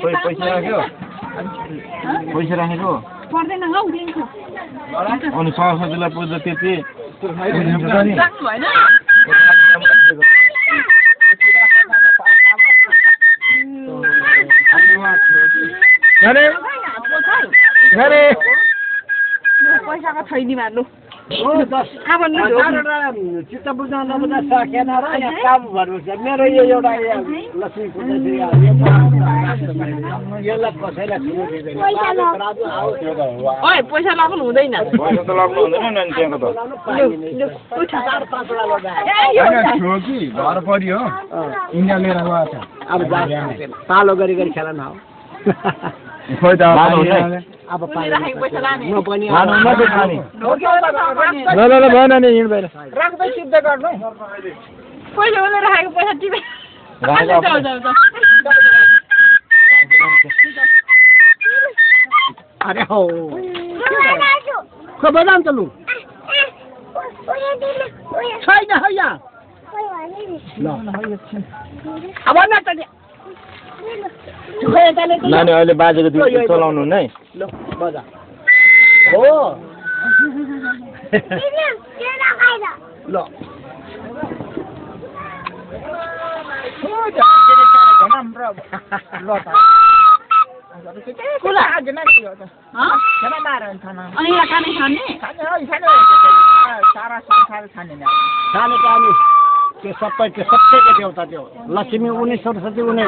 पैसा राख्यो पैसा राखेको पर्दैन हौ दिन्छ अनि सरस्वतीलाई पूजा त्यति राख्नु भएन पैसाको छैन मार्नु चित्त बुझ्न नबुझ्न सकेन र यहाँ काम गर्नुपर्छ मेरो यो एउटा लक्ष्मी पूजा यसलाई कसैलाई छुनु दिँदैन ओइ पैसा लाग्नु हुँदैन पैसा त लाग्नु हुँदैन नि त्यहाँको त कि घर पर्यो इन्डिया लिएर गएको छ अब पालो गरी गरी खेला न खोइ त अब पैसा लाने म पनि ल भएन नि हिँड बाहिर राख्दै सिद्ध गर्नु पैसा उसले राखेको पैसा टिपे अरे हो खो बजाउँ चलु छैन है यहाँ अब न त नानी अहिले बाजेको दिउँसो चलाउनु नै ल बजा हो ल सानो पानी त्यो सबैको देउता त्यो लक्ष्मी उनी सरस्वती उनी